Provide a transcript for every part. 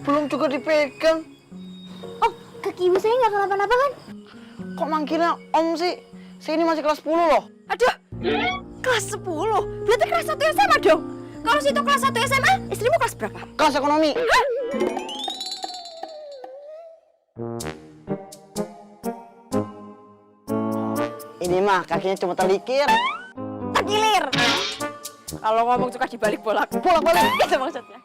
Belum juga dipegang. Oh, kaki ibu saya nggak kenapa-napa kan? Kok manggilnya Om sih? Saya ini masih kelas 10 loh. Aduh, kelas 10? Berarti kelas 1 SMA dong? Kalau situ kelas 1 SMA, istrimu kelas berapa? Kelas ekonomi. Ini mah kakinya cuma terlikir. Tergilir. Kalau ngomong suka dibalik bolak. Bolak-balik. Itu maksudnya.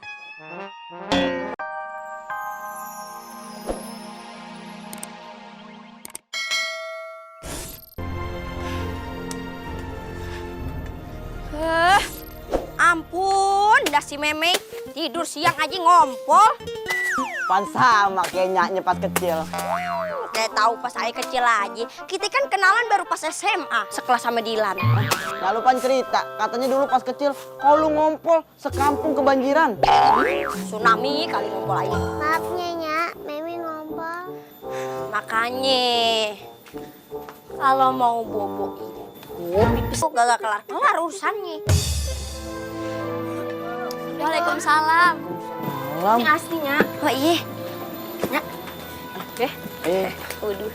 Ampun, dah si Meme tidur siang aja ngompol. Pan sama kayak nyaknya pas kecil. Saya tahu pas saya kecil aja. Kita kan kenalan baru pas SMA, sekelas sama Dilan. Lalu Pan cerita, katanya dulu pas kecil kalau lu ngompol sekampung kebanjiran. Tsunami kali ngompol aja. Maaf Nyak, Memi ngompol. Makanya kalau mau bobo ini, pipis tuh gak kelar-kelar urusannya. Waalaikumsalam. Malam. Ini aslinya. Oh iya. Nyak. Oke. Waduh.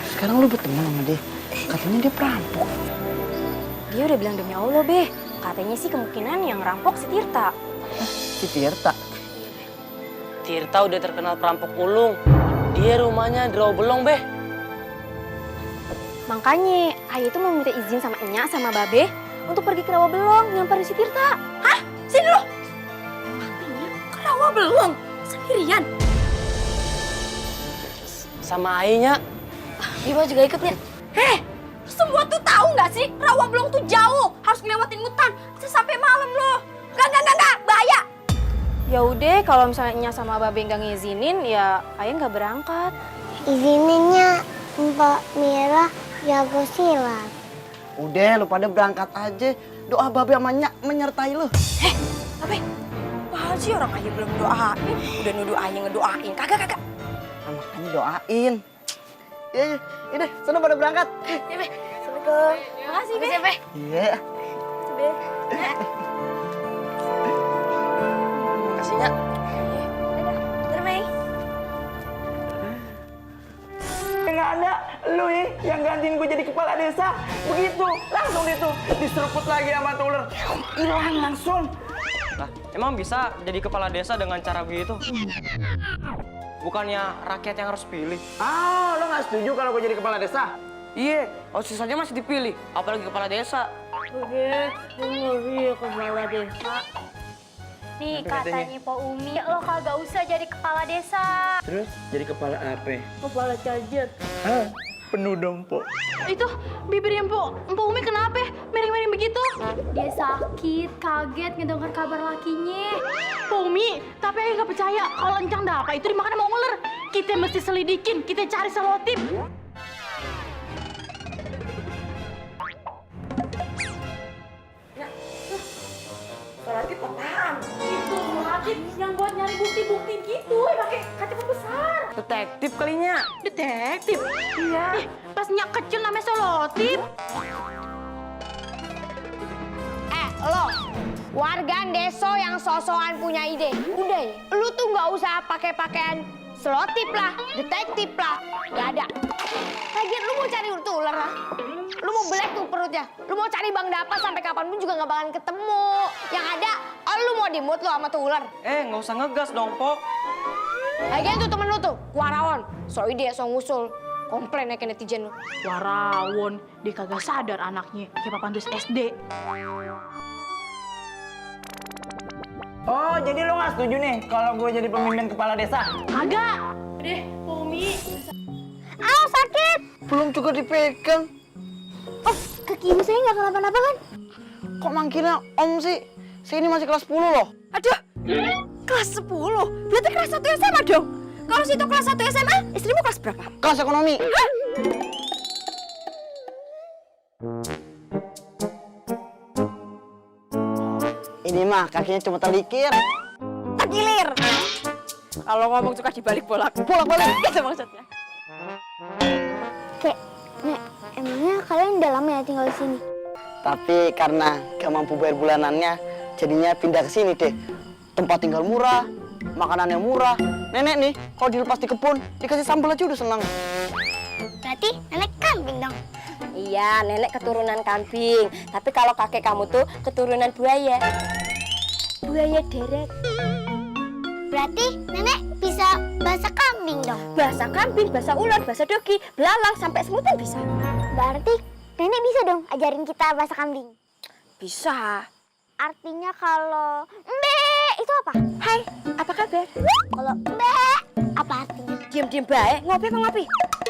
Sekarang lu berteman sama dia. Katanya dia perampok. Dia udah bilang demi Allah, Be. Katanya sih kemungkinan yang ngerampok si Tirta. Si Tirta. Tirta udah terkenal perampok ulung. Dia rumahnya di Rawabelong, Beh. Makanya, Ayah itu mau minta izin sama Enya sama Babe untuk pergi ke Rawabelong nyamperin si Tirta. Hah? Sini lo. Katanya ke Rawabelong sendirian. Sama Ainya. Bimo juga ikut nih. Semua tuh tahu nggak sih? Rawabelong tuh jauh, harus ngelewatin hutan. Bisa sampai malam loh. Enggak, bahaya. Ya udah, kalau misalnya Enya sama Babe nggak ngizinin, ya Ayah nggak berangkat. Izininnya Mbak Mira jago silat. Udah, lu pada berangkat aja. Doa Babe sama Nyak menyertai lu. Babe, apaan sih orang Ayah belum doain? Udah nuduh Ayah ngedoain. Kagak. Nah, makanya doain. Iya, deh, sana pada berangkat. Ya, Be. Assalamualaikum. Makasih, Be. Iya. Be. Kasihnya. Dadah. Dadah, Mei. Nggak ada lu yang gantiin gue jadi kepala desa. Begitu, langsung itu diseruput lagi sama tuh ular. Hilang langsung. Lah, emang bisa jadi kepala desa dengan cara begitu? Bukannya rakyat yang harus pilih? Ah, lo nggak setuju kalau gue jadi kepala desa? Iya, sisanya masih dipilih. Apalagi kepala desa. Nih katanya Pak Umi, lo kagak usah jadi kepala desa. Terus jadi kepala apa? Kepala cajet. Hah? Penuh dong, Po. Itu bibirnya Mpok Umi kenapa? Miring-miring begitu? Dia sakit, kaget ngedenger kabar lakinya. Pak Umi, tapi Ayah nggak percaya kalau encang dapa itu dimakan sama ular. Kita mesti selidikin, kita cari selotip. Selotip apaan? Itu selotip yang buat nyari bukti-bukti gitu, pakai kaca pembesar. Detektif kalinya. Detektif? Iya. Pas Nyak kecil namanya selotip. Lo, warga deso yang sosokan punya ide. Udah ya, lu tuh nggak usah pakai pakaian selotip lah, detektif lah. Gak ada. Lagian lu mau cari ular lah. Lu mau belek tuh perutnya. Lu mau cari Bang Dapa sampai kapanpun juga nggak bakalan ketemu. Yang ada, lu mau dimut lu sama tuh ular. Nggak usah ngegas dong, Pok. Lagian tuh temen lu tuh, warawan. So ide, so ngusul. Komplain ya ke netizen lu. Warawon, dia kagak sadar anaknya. Kayak papan tulis SD. Oh, jadi lo nggak setuju nih kalau gue jadi pemimpin kepala desa? Kagak. Deh, Pak Umi. Aw, sakit. Belum juga dipegang. Oh, kaki ibu saya nggak kenapa-napa kan? Kok manggilnya Om sih? Saya ini masih kelas 10 loh. Aduh, kelas 10? Berarti kelas 1 SMA dong? Kalau situ kelas 1 SMA, istrimu kelas berapa? Kelas ekonomi. Ini mah kakinya cuma terlikir. Tergilir. Kalau ngomong suka dibalik bolak. Bolak-balik. Itu maksudnya. Nek, emangnya kalian udah lama ya tinggal di sini? Tapi karena gak mampu bayar bulanannya, jadinya pindah ke sini deh. Tempat tinggal murah, makanannya murah. Nenek nih, kalau dilepas di kebun, dikasih sambal aja udah senang. Berarti nenek kambing dong. Iya, nenek keturunan kambing. Tapi kalau kakek kamu tuh keturunan buaya. Buaya darat. Berarti nenek bisa bahasa kambing dong. Bahasa kambing, bahasa ular, bahasa dogi, belalang, sampai semutan bisa. Berarti nenek bisa dong ajarin kita bahasa kambing. Bisa. Artinya kalau mbe itu apa? Hai, apa kabar? Kalau mbe apa artinya? Diam-diam baik, ngopi apa ngopi?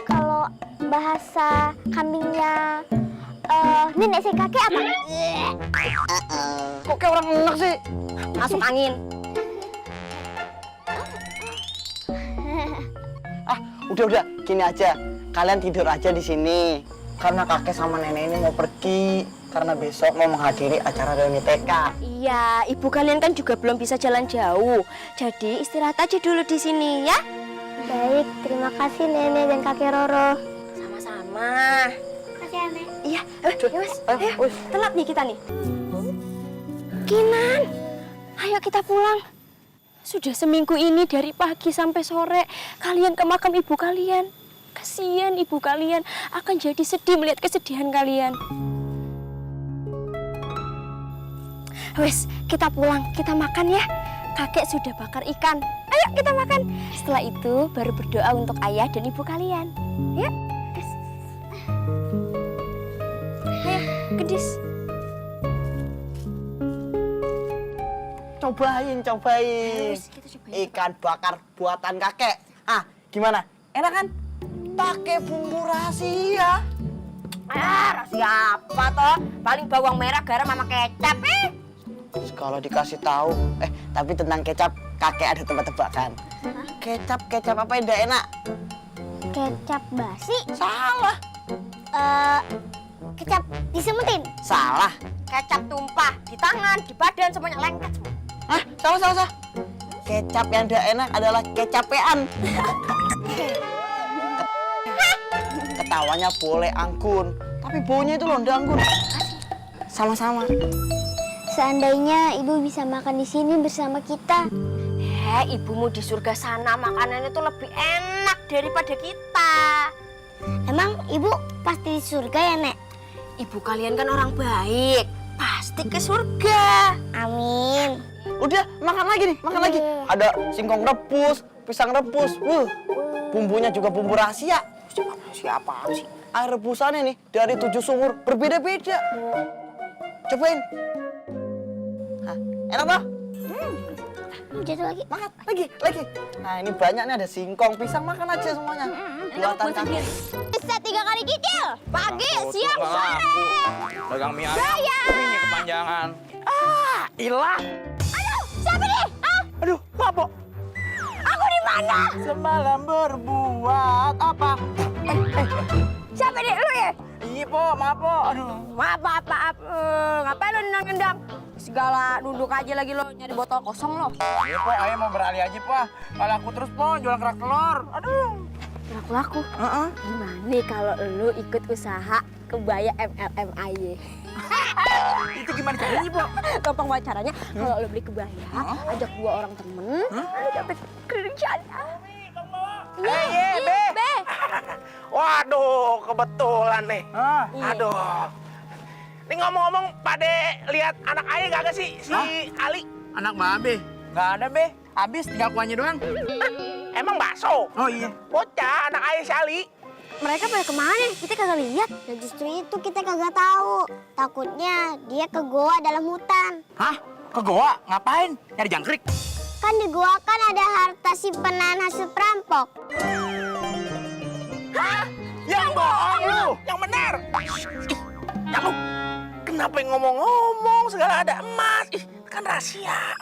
Kalau bahasa kambingnya nenek si kakek apa? Kok kayak orang enak sih? Masuk angin. Ah, udah, gini aja. Kalian tidur aja di sini. Karena kakek sama nenek ini mau pergi. Karena besok mau menghadiri acara reuni TK. Iya, ibu kalian kan juga belum bisa jalan jauh. Jadi istirahat aja dulu di sini ya. Baik, terima kasih nenek dan kakek Roro. Sama-sama. Kasih ya, Nek. Iya, ya mas, ayo, telat nih kita nih. Kinan, ayo kita pulang. Sudah seminggu ini dari pagi sampai sore kalian ke makam ibu kalian. Kasihan ibu kalian akan jadi sedih melihat kesedihan kalian. Wes, kita pulang, kita makan ya. Kakek sudah bakar ikan. Ayo kita makan. Setelah itu baru berdoa untuk ayah dan ibu kalian. Ya. Wes. Ayo, gedis. Cobain. Wes, kita cobain. Ikan bakar buatan kakek. Ah, gimana? Enak kan? Pakai bumbu rahasia. Rahasia apa toh? Paling bawang merah, garam sama kecap Kalau dikasih tahu, tapi tentang kecap, kakek ada tebak-tebakan. Kecap apa yang tidak enak? Kecap basi? Salah. Kecap disemutin? Salah. Kecap tumpah di tangan, di badan, semuanya lengket semua. Hah? Salah. Kecap yang tidak enak adalah kecapean. Ketawanya boleh anggun, tapi baunya itu loh ndak anggun. Sama-sama. Seandainya ibu bisa makan di sini bersama kita. Ibumu di surga sana makanannya tuh lebih enak daripada kita. Emang ibu pasti di surga ya, Nek? Ibu kalian kan orang baik, pasti ke surga. Amin. Udah, makan lagi nih, makan lagi. Ada singkong rebus, pisang rebus. Bumbunya juga bumbu rahasia. Siapa sih? Air rebusannya nih dari 7 sumur berbeda-beda. Cobain. Hah, enak toh? Jatuh lagi. Makan lagi. Nah, ini banyak nih, ada singkong, pisang, makan aja semuanya. Buatan kakek. Bisa 3 kali cicil. Pagi, siang, sore. Dagang mie ayam, mie kepanjangan. Hilang. Aduh, siapa nih? Aduh, apa? Aku di mana? Semalam berbuat apa? Siapa nih? Lu ya? Iya, Po, maaf, Po. Aduh. Maaf. Ngapain lo nendang-nendang? Segala duduk aja lagi lo, nyari botol kosong lo. Iya, Po, ayo mau beralih aja, Po. Kalau aku terus, Po, jualan kerak telur. Aduh. Laku-laku. Gimana kalau lo ikut usaha kebaya MLM AY? Itu gimana caranya, Po? Gampang banget caranya. Kalau lo beli kebaya, ajak 2 orang temen, lo dapet kerjaan. Iya, Be. Waduh, kebetulan nih. Aduh. Ini ngomong-ngomong, Pade lihat anak ayah gak sih, si Ali? Anak Babe? Gak ada, Be. Habis tinggal kuahnya doang. Emang bakso? Oh iya. Bocah anak ayah si Ali. Mereka pada kemana? Kita kagak lihat. Dan justru itu kita kagak tahu. Takutnya dia ke goa dalam hutan. Hah? Ke goa? Ngapain? Nyari jangkrik? Kan di goa kan ada harta simpanan hasil perampok. Hah? Yang bohong lu! Yang benar! Kamu kenapa ngomong-ngomong segala ada emas? Ih, kan rahasia.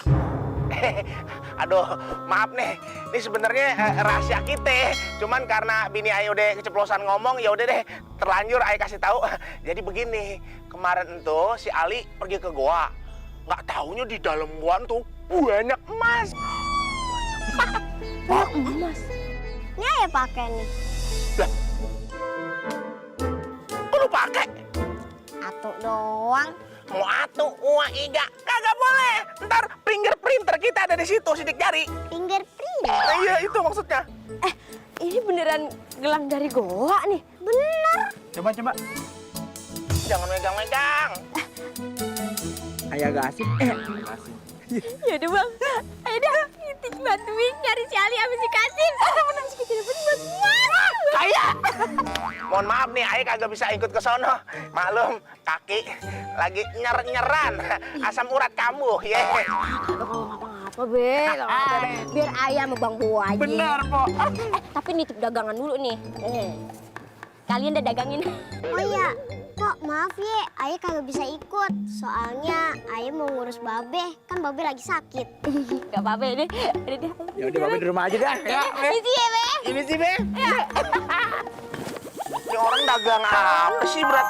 Aduh, maaf nih. Ini sebenarnya rahasia kita. Cuman karena bini Ayah udah keceplosan ngomong, ya udah deh, terlanjur Ayah kasih tahu. Jadi begini, kemarin tuh si Ali pergi ke goa. Nggak taunya di dalam goa tuh banyak emas. Emas. Ini Ayah pakai nih. Lah, kok lu pakai? Satu dong. doang. Mau atuh, uang iga. Kagak boleh. Ntar fingerprinter kita ada di situ, sidik jari. Fingerprint. Nah, iya, itu maksudnya. Ini beneran gelang dari goa nih. Bener. Coba. Jangan megang-megang. Ayah gak asik. Ya udah bang, ayo dah kita bantuin nyari si Ali sama si Kasim. Bener si kecil bantuan. Ayah. Mohon maaf nih, Ayah kagak bisa ikut ke sono. Maklum, kaki lagi nyer-nyeran. Asam urat kambuh, ya. Apa be? Biar ayah sama Bang Bo aja. Benar, Po. Tapi nitip dagangan dulu nih. Kalian udah dagangin. Oh iya, Pok, maaf ya, Ayah kagak bisa ikut. Soalnya Ayah mau ngurus Babe, kan Babe lagi sakit. Gak apa-apa deh. Udah deh. Ya udah, Babe di rumah aja dah. Ya, Misi ya, Be? ini sih, Be. Ini orang dagang apa sih, Berat?